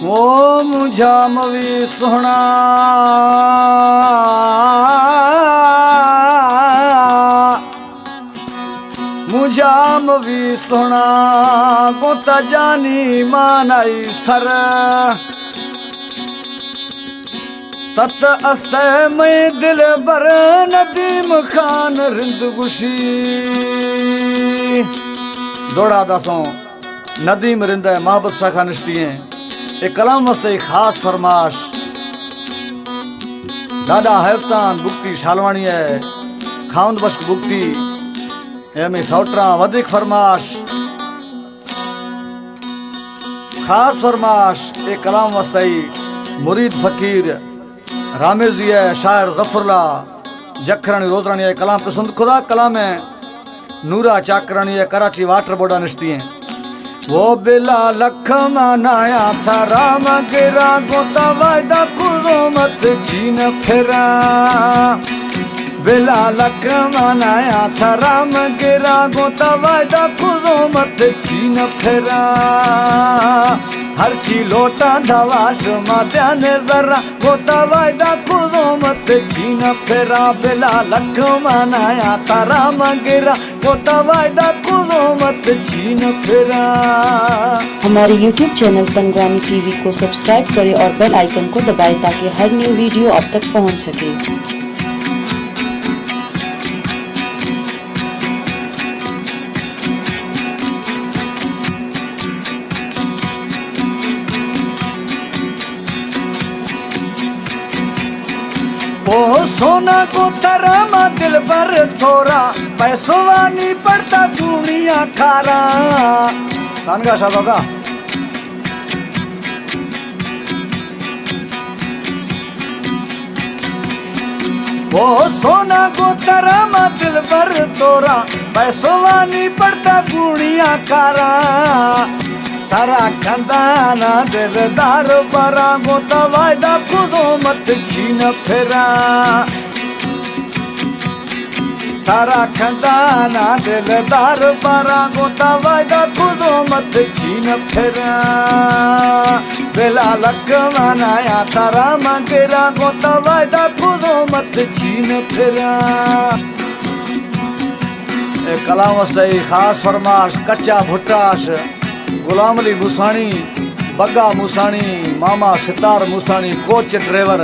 او مجھا موی سوہنا، مجھا موی سوہنا، گوں تا جانی مان آئی سر۔ تت است مئے دلبر، ندیم خان رند گوشی۔ دوڑا داسوں ندیم رند ءِ محبت شاخا نشتی ایں۔ اے کلام واسطے خاص فرمائش ڈاڈا حیرتان بگٹی شالوانی ءِ، خاوند بخش بگٹی، اے ہمے سوٹراں ودیک فرمائش۔ خاص فرمائش اے کلام واسطے مرید فقیر رامیزی ءِ، شاعر ظفر اللہ جکھرانی روزرانی ءِ کلام پسند کھدا۔ کلام ءَ نورا چاکرانی ءِ، کراچی واٹر بورڈا نشتی ایں۔ او بلا لکھ مانایا تھا رام گرا، گوں تا وعدہ کھدو مت چھین پھرا۔ بلا لکھ مانایا تھا رام گرا، گوں تا وعدہ کھدو مت چھین پھرا۔ ہرچی لوٹاں دواش ما دیانے ذرا، گوں تا وعدہ کھدو مت چھین پھرا۔ بلا لکھ مانایا تھا رام گرا، گوں تا وعدہ کھدو مت چھین پھرا۔ ہمارے یوٹیوب چینل پنگوانی ٹی وی کو سبسکرائب کریں اور بیل آئیکن کو دبائیں تاکہ ہر نیو ویڈیو آپ تک پہنچ سکے۔ او سونا گوں ترا ما دلبر تھورا، پیسوانی پڑتا دنیا کارا۔ تانگا شاہ دادا۔ او سونا گوں ترا ما دلبر تھورا، پیسوانی پڑتا دنیا کارا۔ ترا کھندانا دلدار برا، گوں تا وعدہ کھدو مت چھین پھرا۔ ترا کھندانا دلدار برا، گوں تا وعدہ کھدو مت چھین پھرا۔ بلا لکھ مانایا تھا رام گرا، گوں تا وعدہ کھدو مت چھین پھرا۔ اے کلام واسطے خاص فرمائش کچا بھٹاش، غلام علی موسانی، بگا موسانی، ماما ستار موسانی، کوچ ڈرائیور،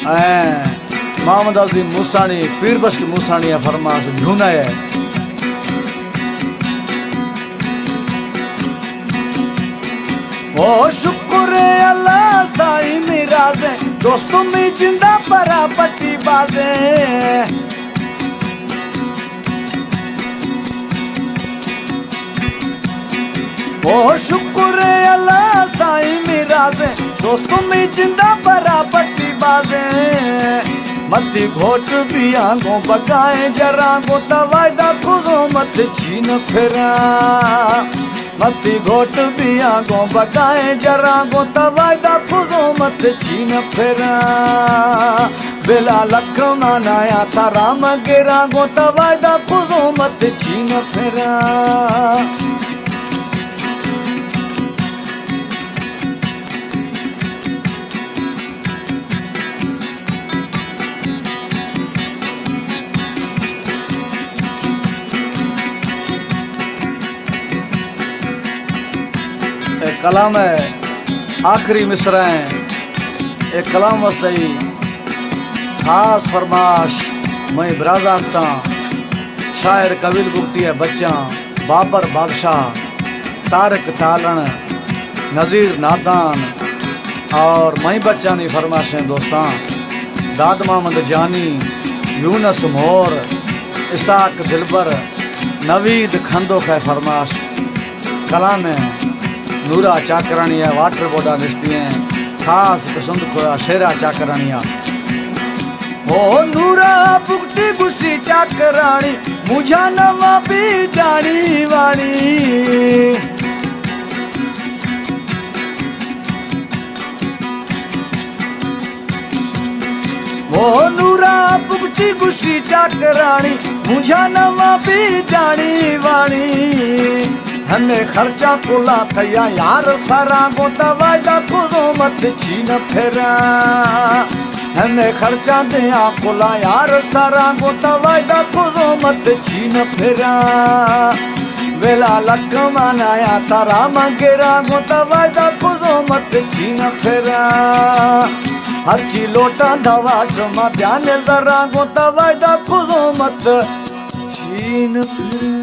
ایں محمد عظیم موسانی، پیر بخش موسانی ءِ فرمائش جھونا ہے۔ او شکر اللہ سائی میرازیں، دوستوں میں زندہ پرا پٹی بازیں۔ او شکر اللہ سائی میرازیں، دوستوں میں زندہ پرا پٹی بازیں۔ متی گھوٹ بیاں گوں بگائیں جراں، گوں تا وعدہ کھدو مت چھین پھرا۔ متی گھوٹ بیاں گوں بگائیں جراں، گوں تا وعدہ کھدو مت چھین پھرا۔ بلا لکھ مانایا تھا رام گرا، گوں تا وعدہ کھدو مت چھین پھرا۔ اے کلام ءِ آخری مصرع ایں۔ اے کلام واسطے خاص فرمائش مئے برازاتکاں، شاعر قبیل بگٹی ءِ بچاں، بابر بادشاہ، طارق تالن، نذیر نادان اور مئی بچانی فرمائشیں دوستاں، داد محمد جانی، یونس مور، اسحاق دلبر، نوید کھندوک ءِ فرمائش۔ کلام ءَ نورا چاکرانی ءِ، واٹر بورڈا نشتی ایں، خاص پسند کھدا شیرا چاکرانی ءَ۔ او نورا بگٹی گوشی چاکرانی، مجھا نوا بی جانی وانی۔ او نورا بگٹی گوشی چاکرانی، مجھا نوا بی جانی وانی۔ ہمے خرچاں کلا تھیا یار سراں گوں، تا وعدہ کزومت چین پھراں۔ ہمے خرچاں دیاں کلا یار سراں گوں، تا وعدہ کزومت چین پھراں۔ ویلا لکھ مانایا ترا من گراں گوں، تا وعدہ کزومت چین پھراں۔ ہرچی لوٹاں دوا شما بیان زراں گوں، تا وعدہ کزومت چین پھراں۔